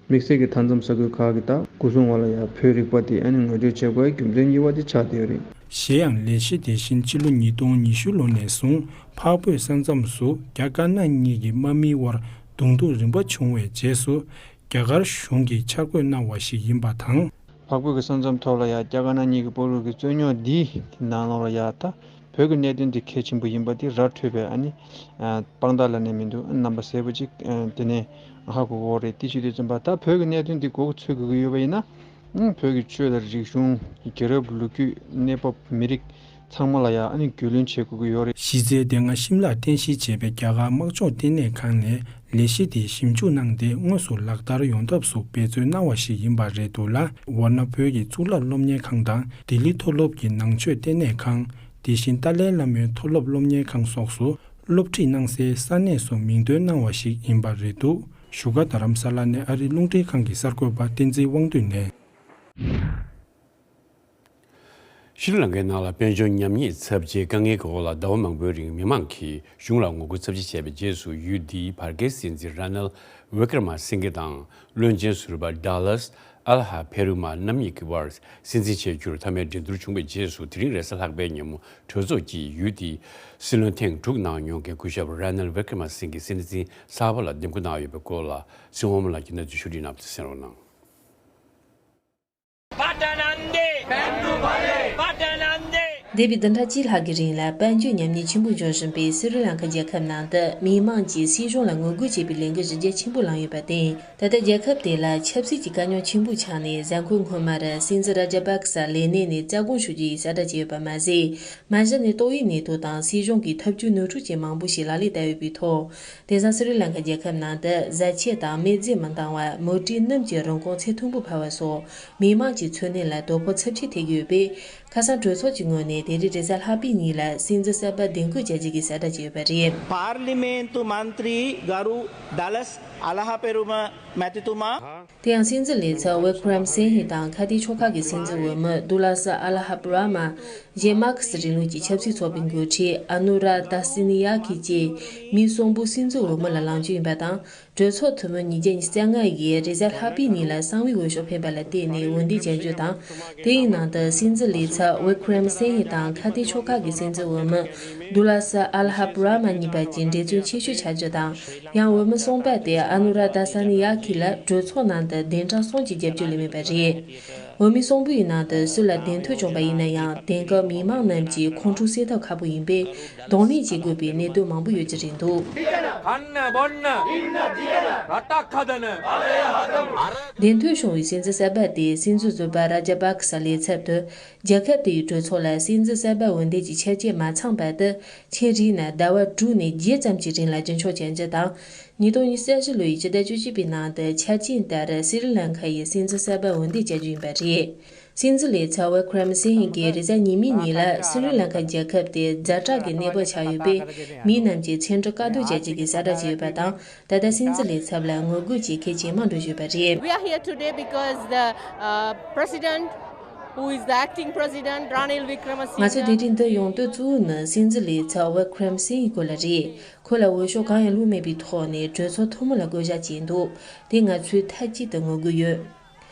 དམིགས་བསལ་གྱི་མཐའ་མཚམས་ས་ཁུལ་ཁག་གི་ད་སྐུ་སྲུང་བ་ལ་ཡ་བོད་རིག་པ་དེ་ཨ་ནི་ངོ་སྤྲོད་བྱེད་དགོས་རྒྱུ་མཚན་གཉིས་པ་དེ་ཆགས་བསྡད་ཡོད་རེད། གཞན་ཡང་ལས་གཞི་དེ་བཞིན་ཕྱི་ལོ་ཉིས་སྟོང་ཉི་ཤུ་ལོ་ནས་བཟུང་འཕགས་བོད་ས་མཚམས་སུ་རྒྱ་དཀར་ནག་གཉིས་ཀྱི་དམག་མིའི་དབར་གདོང་ཐུག་རིམ་པ་བྱུང་བའི་རྗེས་སུ། རྒྱ་གར་གཞུང་གིས་འཆར་འགོད་གནང་བ་ཞིག་ཡིན་པ་དང་། འཕགས་བོད་ཀྱི་ས་མཚམས་ཐོག་ལ་ཡ་རྒྱ་དཀར་ནག་གཉིས་ཀྱི་དཔུང་རོགས་ཀྱི་རྩོད་རྙོག་འདིའི་ནང་ལོགས་ལ་ཡ་ད་བོད་ཀྱི་གནད་དོན་འདི་གལ་ཆེན་པོ་ཡིན་པ་འདི་ར་འཕྲོད་པའི་ཨ་ནི་དཔང་རྟགས་ལབ་ནས་མི་འདུག་རྣམ་པ་གསལ་པོ་ཅིག་དེ་ནས་ཧ་གོ་གི་ཡོད་རེད། དེ་བྱེད་དུས་ཙམ་པ་ད་བོད་ཀྱི་གནད་དོན་འདི་མགོ་ཚོད་དགོས་ཀྱི་ཡོད་པ་ཡིན་ན། ཨང་། བོད་ཀྱི་ཆོས་དང་རིག་གཞུང་། རྒྱལ་རབས་ལོ་རྒྱུས། གནས་བབ། མི་རིགས་ཚང་མ་ལ་ཡང་ཨ་ནི་རྒྱུས་ལོན་བྱེད་དགོས་ཀྱི་ཡོད་རེད། གཞི་རྩའི་དེ་སྔ་ཤིམ་ལར་རྟེན་གཞི་བྱས་པའི་རྒྱ་གར་དམག་སྦྱོང་ལྟེ་གནས་ཁང་ནས་ལས་གཞི་དེའི་ཞིབ་འཇུག་གནང་སྟེ་དངོས་སུ་ལག་བསྟར་ཡོང་ཐབས་སུ་འབད་བརྩོན་གནང་བ་ཞིག་ཡིན་པ་རེད་འདུག་ལ། ཝཱ་ཎ་བོད་ཀྱི་གཙུག་ལག་སློབ་གཉེར་ཁང་དང་ལྡི་ལི་མཐོ་སློབ་ཀྱི་ནང་ཆོས་ལྟེ་གནས་ཁང་། དེ་བཞིན་ཏཱ་ལའི་བླ་མའི་མཐོ་སློབ་སློབ་གཉེར་ཁང་སོགས་སུ་སློབ་ཁྲིད་གནང་སའི་ས་གནས་སུ་མིང་འདོན་གནང་བ་ཞིག་ཡིན་པ་རེད་འདུག་བཞུགས་སྒར་རྡ་རམ་ས་ལ་ནས་ཨ་རིའི་རླུང་འཕྲིན་ཁང་གི་གསར་འགོད་པ་བསྟན་འཛིན་དབང་འདུས་ནས། ཤྲི་ལང་ཀའི་ནང་ལ་དཔལ་འབྱོར་ཉམས་ཉེས་ཚབས་ཆེའི་དཀའ་ངལ་གྱི་འོག་ལ་ཟླ་བ་མང་པོའི་རིང་མི་མང་གིས་གཞུང་ལ་ངོ་རྒོལ་ཚབས་ཆེ་བྱས་པའི་རྗེས་སུ། ཡུལ་འདིའི་བར་བརྒལ་སྲིད་འཛིན་ར་ནལ་ཝི་ཀྲ་མ་སིང་གེ་དང་། བློན་ཆེན་ཟུར་པ་ཌ་ལཱས་ཨལ་ཧ་ཕེ་རུ་མ་རྣམ་གཉིས་ཀྱི་དབར་སྲིད་འཛིན་བྱེད་རྒྱུར་མཐའ་མའི་འགྲན་བསྡུར་བྱུང་བའི་རྗེས་སུ། དེ་རིང་རེས་གཟའ་ལྷག་པའི་ཉིན་མོ་གྲོས་ཚོགས་ཀྱིས་ཡུལ་དེའི་སྲིད་བློན་ཐེངས་དྲུག་གནང་མྱོང་མཁན་སྐུ་ཞབས་ར་ནལ་ཝི་ཀྲ་མ་སིང་གེ་སྲིད་འཛིན་གསར་པ་ལ་འདེམས་བསྐོ་གནང་ཡོད་པའི་སྐོར་ལ། སྲིད་དབང་མོ་ལགས་ཀྱིས་གནས་ཚུལ་ཕྱོགས་སྒྲིག་གནང་བ་དེ་གསན་རོགས་གནང་། Patanande! Patanande! འདས་པའི་བདུན་ཕྲག་གཅིག་ལྷག་གི་རིང་ལ་དཔལ་འབྱོར་ཉམས་ཉེས་ཆེན་པོ་འབྱུང་བཞིན་པའི་སི་རི་ལང་ཀ་རྒྱལ་ཁབ་ནང་དུ་མི་མང་གིས་སྲིད་གཞུང་ལ་ངོ་རྒོལ་བྱེད་པའི་ལས་འགུལ་གཞི་རྒྱ་ཆེན་པོ་བསླངས་ཡོད་པར་བརྟེན། ད་ལྟ་རྒྱལ་ཁབ་དེ་ལ་ཆབ་སྲིད་ཀྱི་དཀའ་རྙོག་ཆེན་པོ་ཆགས་ནས། གཟའ་འཁོར་སྔོན་མར་སྲིད་འཛིན་ར་ཇ་པག་ས་ལས་གནས་ནས་རྩ་དགོངས་ཞུ་རྒྱུ་ཡི་གསལ་བསྒྲགས་བྱས་ཡོད་པ་མ་ཟད། མ་གཞི་ནས་ཏོག་དབྱིབས་ནད་དུག་དང་སྲིད་གཞུང་གི་ཐབས་ཇུས་ནོར་འཁྲུལ་ཅན་མང་པོ་ཞིག་ལག་ལེན་བསྟར་ཡོད་པའི་ཐོག་དེང་སང་སི་རི་ལང་ཀ་རྒྱལ་ཁབ་ནང་དུ་བཟའ་ཆས་དང་མི་རྫས་མི་འདང་བ། མུ་ཏིག་སྣུམ་གྱི་རིན་གོང་ཚད་མཐོན་པོ་འཕར་བ་སོགས་མི་མང་གི་འཚོ་གནས་ལ་དོ་ཕོག་ཚབས་ཆེ་ཐེབས་ཀྱི་ཡོད་པས། ཁ་སང་གྲོས་ཚོགས་ཀྱི་ངོས་ནས་དེ་རིང་རེས་གཟའ་ལྷག་པའི་ཉིན་ལ་སྲིད་འཛིན་གསར་པ་གདན་འཁོད་བྱ་རྒྱུ་གི་གསལ་བསྒྲགས་བྱས་ཡོད་པ་རེད། Parliamentu Mantri Garu Dallas Alahaperuma Matituma། དེ་ཡང་སྲིད་འཛིན་ལས་ཚབ་ཝི་ཀྲམ་སིང་ཧི་དང་ཁ་ཐའི་ཕྱོགས་ཁག་གི་སྲིད་འཛིན་འོས་མི་དུ་ལ་ས་ཨ་ལ་ཧ་པུ་ར་མ། གཞན་མར་ཁེ་སི་རིང་ལུགས་ཀྱི་ཆབ་སྲིད་ཚོགས་པའི་འགོ་ཁྲིད་ཨ་ནུ་ར་ད་སི་ནི་ཡ་ཁི་བཅས་མི་གསུམ་པོ་སྲིད་འཛིན་འོས་མི་ལ་ལངས་རྒྱུ་ཡིན་པ་དང་། གྲོས་ཚོགས་འཐུས་མི་ཉིས་བརྒྱ་ཉི་ཤུ་རྩ་ལྔ་ཡིས་རེས་གཟའ་ལྷག་པའི་ཉིན་ལ་གསང་བའི་འོས་ཤོག་འཕེན་པ་ལ་བརྟེན་ནས་འོས་འདེམས་བྱ་རྒྱུ་དང་། དེའི་ནང་དུ་སྲིད་འཛིན་ལས་ཚབ་ཝི་ཀྲམ་སིང་ཧི་དང་ཁ་ཐའི་ཕྱོགས་ཁག་གི་སྲིད་འཛིན་འོས་མི་དུ་ལ་ས་ཨ་ལ་ཧ་པུ་ར་མ་གཉིས་བར་གྱི་འགྲན་རྩོད་ཆེ་ཤོས་ཆགས་རྒྱུ་དང་། ཡང་འོས་མི་གསུམ་པ་དེ་ཨ་ནུ་ར་ད་ས་ནི་ཡ་ཁི་ལ་གྲོས་ཚོགས་ནང་དུ་གདན་གྲངས་གསུམ་གྱི་རྒྱབ་སྐྱོར་ལེན་མེད་པ་རེད། འོས་མི་གསུམ་པོ་ཡི་ནང་དུ་སུ་ལ་གདན་ཐོབ་བྱུང་པ་ཡིན་ན་ཡང་། དེང་སྐབས་མི་མང་རྣམས་ཀྱི་ཁོང་ཁྲོ་སེལ་ཐབས་ཁག་པོ་ཡིན་པས། གདོང་ལེན་བྱེད་དགོས་པའི་གནད་དོན་མང་པོ་ཡོད་ཀྱི་རེད་འདུག་ཁ་ན་བོ་ན་ར་ཏ་ཁ་ད་ན། གདན་ཐོབ་བྱུང་བའི་སྲིད་འཛིན་གསར་པ་དེས་སྲིད་འཛིན་ཟུར་པ་ར་ཇ་པག་ས་ལས་ཚབ་ཏུ། རྒྱལ་ཁབ་དེའི་གྲོས་ཚོགས་ལ་སྲིད་འཛིན་གསར་པ་འོས་འདེམས་ཀྱི་ཆ་རྐྱེན་མ་ཚང་བར་དུ། ཆེད་རིགས་ནས་ཟླ་བ་དྲུག་ནས་བརྒྱད་ཙམ་གྱི་རིང་ལ་རྒྱུན་འཁྱོངས་བྱ་རྒྱུ་དང་། ཉིས་སྟོང་ཉི་ཤུ་རྩ་བཞི་ལོའི་ཕྱི་ཟླ་བཅུ་གཅིག་པའི་ནང་དུ་ཆ་རྐྱེན་ལྟར་སི་རི་ལང་ཀ་ཡི་སྲིད་འཛིན་གསར་པ་འོས་འདེམས་བྱ་རྒྱུ་ཡིན་པ་རེད། སྲིད་འཛིན་ལས་ཚབ་ཝི་ཀྲམ་སིང་ཧི་གིས་རེས་གཟའ་ཉི་མའི་ཉིན་ལ་སི་རི་ལང་ཀ་རྒྱལ་ཁབ་དེ་ཛ་དྲག་གི་གནས་བབ་ཆགས་ཡོད་པས། མི་རྣམས་ཀྱིས་ཚན་རིག་བཀག་སྡོམ་བྱ་རྒྱུ་གི་གསལ་བསྒྲགས་བྱས་ཡོད་པ་དང་། ད་ལྟ་སྲིད་འཛིན་ལས་ཚབ་ལ་ངོ་རྒོལ་གྱི་གལ་ཇེ་མང་འགྲོ་བཞིན་པ་རེད། We are here today because the uh, president, who is the acting president, Ranil Wickremesinghe. ང་ཚོ་དེ་རིང་འདིར་ཡོང་འདོད་གཙོ་བོ་ནི་སྲིད་འཛིན་ལས་ཚབ་ཝི་ཀྲམ་སིང་ཧི་སྐོར་ལ་རེད། ཁོ་ལ་འོས་ཤོག་གང་ཡང་བླུགས་མེད་པའི་ཐོག་ནས་གྲོས་ཚོགས་ཐུན་མོང་ལ་བསྐོ་བཞག་བྱས་འདུག་དེ་ང་ཚོས་མཐའ་གཅིག་ཏུ་ངོ་རྒོལ་ཡོད།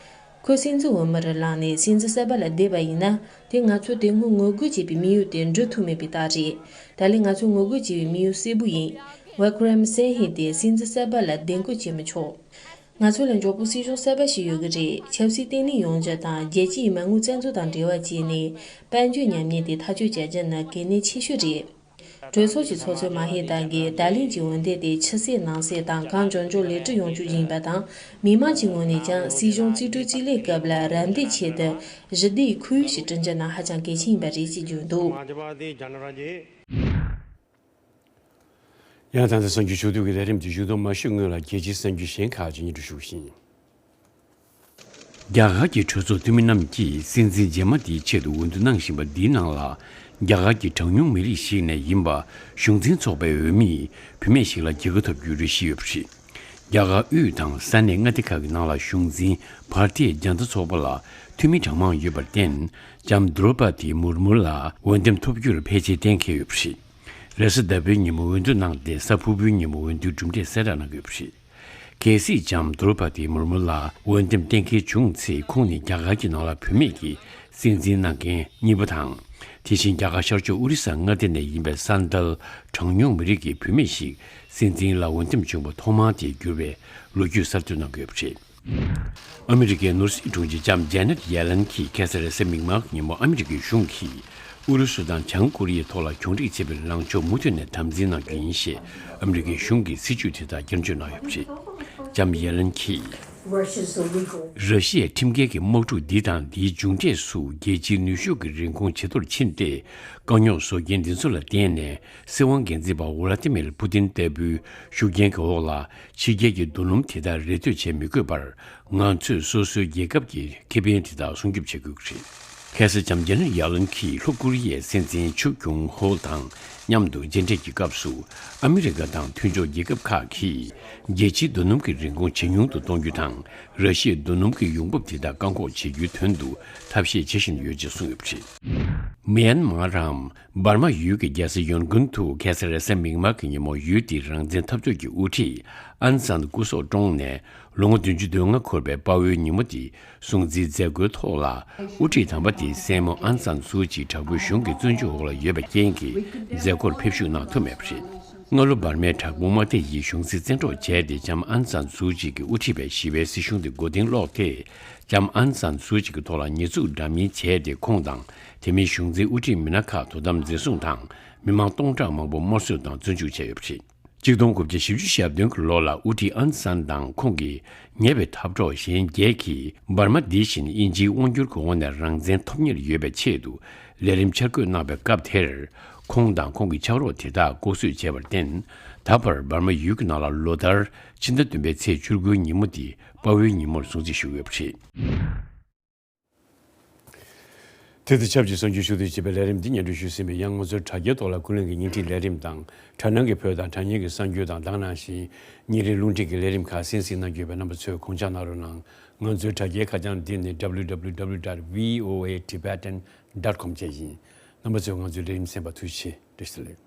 ཁོས་སྲིད་འཛིན་འོས་མི་རུ་ལངས་ནས་སྲིད་འཛིན་གསར་པ་ལ་བསྡད་པ་ཡིན་ན། དེ་ང་ཚོས་དེ་སྔོན་ངོ་རྒོལ་བྱས་པའི་དམིགས་ཡུལ་དེ་འགྲུབ་ཐུབ་མེད་པའི་རྟགས་རེད། ད་ལན་ང་ཚོས་ངོ་རྒོལ་བྱས་པའི་དམིགས་ཡུལ་གསལ་པོ་ཡིན། ཝི་ཀྲམ་སིང་ཧི་དེ་སྲིད་འཛིན་གསར་པ་ལ་གདན་འཁོད་བྱེད་མི་ཆོག་ང་ཚོ་ལ་མགྱོགས་པོ་སྲིད་གཞུང་གསར་པ་ཞིག་ཡོད་ཀྱི་རེད། ཆབ་སྲིད་བརྟན་ལྷིང་ཡོང་རྒྱུ་དང་རྒྱལ་སྤྱིའི་མ་དངུལ་བཙན་འཛུལ་དང་འབྲེལ་བ་བྱས་ནས་དཔལ་འབྱོར་ཉམས་ཉེས་དེ་ཐག་གཅོད་བྱ་རྒྱུ་ནི་གལ་གནད་ཆེ་ཤོས་རེད། གྲོས་ཚོགས་ཀྱི་ཚོགས་གཙོས་མ་ཧེ་ཏང་གིས་ད་ལན་གྱི་འོས་འདེམས་དེ་ཕྱི་གསལ་ནང་གསལ་དང་གང་མགྱོགས་མགྱོགས་ལེགས་གྲུབ་ཡོང་རྒྱུ་ཡིན་པ་དང་། མི་མང་གི་ངོས་ནས་ཀྱང་སྲིད་གཞུང་རྩིས་སྤྲོད་རྩིས་ལེན་སྐབས་ལ་རམ་འདེགས་ཆེད་དུ་གཞི་བདེའི་ཁོར་ཡུག་ཞིག་བསྐྲུན་རྒྱུ་ནི་ཧ་ཅང་གལ་ཆེན་ཡིན་པ་རེད་ཅེས་བརྗོད་འདུག་ཡང་ད་ལྟ་གསར་འགྱུར་ཕྱོགས་བསྡུས་ཀྱི་ལས་རིམ་དེ་མཇུག་བསྡོམས་མ་ཞུས་སྔོན་ལ་རྒྱལ་སྤྱིའི་གསར་འགྱུར་གཞན་ཁག་ཅིག་སྙན་སྒྲོན་ཞུ་བཞིན། རྒྱ་གར་གྱི་གྲོས་ཚོགས་འཐུས་མི་རྣམས་ཀྱིས་སྲིད་འཛིན་རྗེས་མ་དེའི་ཆེད་དུ་འོས་བསྡུ་གནང་བཞིན་པ་འདིའི་ནང་ལ། རྒྱ་གར་གྱི་གྲངས་ཉུང་མི་རིགས་ཤིག་ནས་ཡིན་པ་གཞུང་འཛིན་ཚོགས་པའི་འོས་མིས་བུད་མེད་ཞིག་ལ་རྒྱལ་ཁ་ཐོབ་རྒྱུའི་རེ་ཞིག་ཡོད་པ་རེད། རྒྱ་གར་དབུས་དང་ས་གནས་མངའ་སྡེ་ཁག་གི་ནང་ལ་གཞུང་འཛིན་བྷར་ཏི་ཡ་ཇན་ཏ་ཚོགས་པ་ལ་འཐུས་མི་གྲངས་མང་ཡོད་པར་བརྟེན། ལྕམ་དྲོ་པ་ཏི་མུར་མུ་ལ་འོས་འདེམས་ཐོབ་རྒྱུར་ཕལ་ཆེར་གཏན་འཁེལ་ཡོད་པ་རེད། རེས་གཟའ་ཟླ་བའི་ཉིན་མོ་འོས་བསྡུ་གནང་སྟེ་གཟའ་ཕུར་བུའི་ཉིན་མོ་འོས་བསྡུའི་གྲུབ་འབྲས་གསལ་བསྒྲགས་གནང་གི་ཡོད་པ་རེད། གལ་སྲིད་ལྕམ་དྲོ་པ་ཏི་མུར་མུ་ལ་འོས་འདེམས་གཏན་འཁེལ་བྱུང་ཚེ། ཁོང་ནི་རྒྱ་གར་གྱི་ནང་ལ་བུད་མེད་ཀྱི་སྲིད་འཛིན་གནང་མཁན་གཉིས་པ་དང་ དེ་བཞིན་རྒྱ་གར་ཤར་ཕྱོགས་ཨོ་རི་ས་མངའ་སྡེ་ནས་ཡིན་པའི་སན་ཐལ་གྲངས་ཉུང་མི་རིགས་ཀྱི་བུད་མེད་ཞིག་སྲིད་འཛིན་ལ་འོས་འདེམས་བྱུང་བ་ཐོག་མ་དེ་གྱུར་བའི་ལོ་རྒྱུས་གསར་གཏོད་གནང་གི་ཡོད་པ་རེད། ཨ་མི་རི་ཀའི་ནོར་སྲིད་དྲུང་ཆེ་ལྕམ་ཇེ་ནེད་ཡེ་ལན་གྱིས་ཁ་སང་རེས་གཟའ་མིག་དམར་གྱི་ཉིན་མོ་ཨ་མི་རི་ཀའི་གཞུང་གིས་ཨུ་རུ་སུ་དང་བྱང་ཀོ་རི་ཡའི་ཐོག་ལ་གྱོང་རིག་བྱེད་པའི་ལངས་ཕྱོགས་མུ་མཐུད་ནས་དམ་འཛིན་གནང་རྒྱུ་ཡིན་ཞེས་ཨ་མི་རི་ཀའི་གཞུང་གིས་སྲིད་ཇུས་དེ་དག་བསྐྱར་བཅོས་གནང་ཡོད་པ་རེད། ལྕམ་ཡེ་ལན་གྱིས། ར་ཤི་ཡའི་ཁྲིམས་འགལ་གྱི་དམག་འཁྲུག་འདི་དང་འདིའི་མཇུག་འབྲས་སུ་རྒྱལ་སྤྱིའི་ནུས་ཤུགས་ཀྱི་རིན་གོང་ཇེ་མཐོར་ཕྱིན་ཏེ། དཀའ་རྙོག་བཟོ་མཁན་འདི་ཚོ་ལ་བརྟེན་ནས་སྲིད་དབང་སྒེར་འཛིན་པ་ཝ་ལ་ཏི་མིར་པུ་ཏིན་ལྟ་བུའི་ཤུགས་རྐྱེན་གྱི་འོག་ལ་ཕྱི་རྒྱལ་གྱི་རྡོ་སྣུམ་དེ་དག་རེ་ལྟོས་བྱེད་མི་དགོས་པར། ང་ཚོས་སོ་སོའི་རྒྱལ་ཁབ་ཀྱི་ཁེ་ཕན་དེ་དག་སྲུང་སྐྱོབ་བྱེད་དགོས་ཀྱི་རེད། ཁ་སང་ལྕམ་ཇེ་ནེད་ཡེ་ལན་གྱིས་ལྷོ་ཀོ་རི་ཡའི་སྲིད་འཛིན་ཆུ་ཁྱུང་ཧོ་དང་མཉམ་དུ་མཇལ་འཕྲད་ཀྱི་སྐབས་སུ། ཨ་མི་རི་ཀ་དང་མཐུན་ཕྱོགས་རྒྱལ་ཁབ་ཁག་གིས་རྒྱལ་སྤྱིའི་རྡོ་སྣུམ་གྱི་རིན་གོང་ཇེ་ཉུང་དུ་གཏོང་རྒྱུ་དང་། ར་ཤི་ཡའི་རྡོ་སྣུམ་གྱི་ཡོང་འབབ་དེ་དག་བཀག་འགོག་བྱེད་རྒྱུའི་དོན་དུ་ཐབས་ཤེས་བྱེད་བཞིན་ཡོད་ཅེས་གསུངས་ཡོད་པ་རེད། མེན་མར་འམ་འབར་མ་ཡུལ་གྱི་རྒྱལ་ས་ཡོན་ཀུན་དུ་ཁ་སང་རེས་གཟའ་མིག་དམར་གྱི་ཉིན་མོ་ཡུལ་དེའི་རང་བཙན་འཐབ་ཕྱོགས་ཀྱི་དབུ་ཁྲིད་ཨན་སན་སྐུ་སྲོག་བཀྲོངས་ནས་ལོ་ངོ་བདུན་ཅུ་དོན་ལྔ་འཁོར་བའི་དཔའ་བོའི་ཉིན་མོ་དེ་སྲུང་བརྩིའི་མཛད་སྒོའི་ཐོག་ལ། དབུ་ཁྲིད་དམ་པ་དེའི་སྲས་མོ་ཨན་སན་སུའུ་ཅི་དྲག་པོའི་གཞུང་གི་བཙོན་འཇུག་འོག་ལ་ཡོད་པའི་རྐྱེན་གྱིས་མཛད་སྒོར་ཕེབས་ཞུགས་གནང་ཐུབ་མེད་པ་རེད། སྔ་ལོ་འབར་མའི་དྲག་དཔུང་དམག་སྡེ་ཡིས་གཞུང་འཛིན་བཙན་འཕྲོག་བྱས་ཏེ་ལྕམ་ཨན་སན་སུའུ་ཅི་གིས་དབུ་ཁྲིད་པའི་ཞི་བའི་སྲིད་གཞུང་དེ་མགོ་རྟིང་སློག་སྟེ། ལྕམ་ཨན་སན་སུའུ་ཅི་གི་ཐོག་ལ་ཉེས་འཛུགས་འདྲ་མིན་བྱས་ཏེ། ཁོང་དང་དེ་མིན་གཞུང་འཛིན་དབུ་ཁྲིད་མི་སྣ་ཁག་དོ་དམ་འཛིན་བཟུང་དང་། མི་མང་སྟོང་ཕྲག་མང་པོ་དམར་གསོད་དང་བཙོན་འཇུག་བྱས་ཡོད་པ་རེད། གཅིག་སྟོང་དགུ་བརྒྱ་བཞི་བཅུ་ཞེ་བདུན་གྱི་ལོ་ལ་དབུ་ཁྲིད་ཨན་སན་དང་ཁོང་གི་ཉེ་བའི་འཐབ་གྲོགས་གཞན་བརྒྱད་ཀྱིས་འབར་མ་འདི་བཞིན་དབྱིན་ཇིའི་དབང་སྒྱུར་གྱི་འོག་ནས་རང་བཙན་ཐོབ་ཉེར་ཡོད་པའི་ཆེད་དུ་ལས་རིམ་འཆར་འགོད་གནང་བའི་སྐབས་དེར། ཁོང་དང་ཁོང་གི་ཕྱག་རོགས་དེ་དག་ལྐོག་གསོད་བྱས་པར་བརྟེན། ད་བར་འབར་མ་ཡུལ་གྱི་ནང་ལ་ལོ་ལྟར་ཕྱི་ཟླ་བདུན་པའི་ཚེས་བཅུ་དགུའི་ཉིན་མོ་འདི་དཔའ་བོའི་ཉིན་མོར་སྲུང་བརྩི་ཞུ་གི་ཡོད་པ་རེད། དེ་དང་ཆབས་ཅིག་གསར་འགྱུར་ཞུ་གཏུག་ཅེས་པའི་ལས་རིམ་འདི་སྙན་སྒྲོན་ཞུས་ཟིན་པས། ཡང་ང་ཚོའི་དྲ་རྒྱའི་ཐོག་ལ་ཀུན་གླེང་གི་བརྙན་འཕྲིན་ལས་རིམ་དང་། དྲ་སྣང་གི་བོད་དང་དྲ་བརྙན་གྱི་གསར་འགྱུར་དང་། ད་ག་ནང་བཞིན་ཉིན་རེའི་རླུང་འཕྲིན་གྱི་ལས་རིམ་ཁག་གསན་གཟིགས་གནང་རྒྱུ་ཡོད་པས། རྣམ་པ་ཚོས་དགོངས་འཇགས་གནང་རོགས་གནང་། ང་ཚོའི་དྲ་རྒྱའི་ཁ་བྱང་འདི་ནི་www.voatibetan.com བཅས་ཡིན། རྣམ་པ་ཚོས་ང་ཚོའི་ལས་རིམ་གསན་པར་ཐུགས་རྗེ་ཆེ། བཀྲ་ཤིས་བདེ་ལེགས།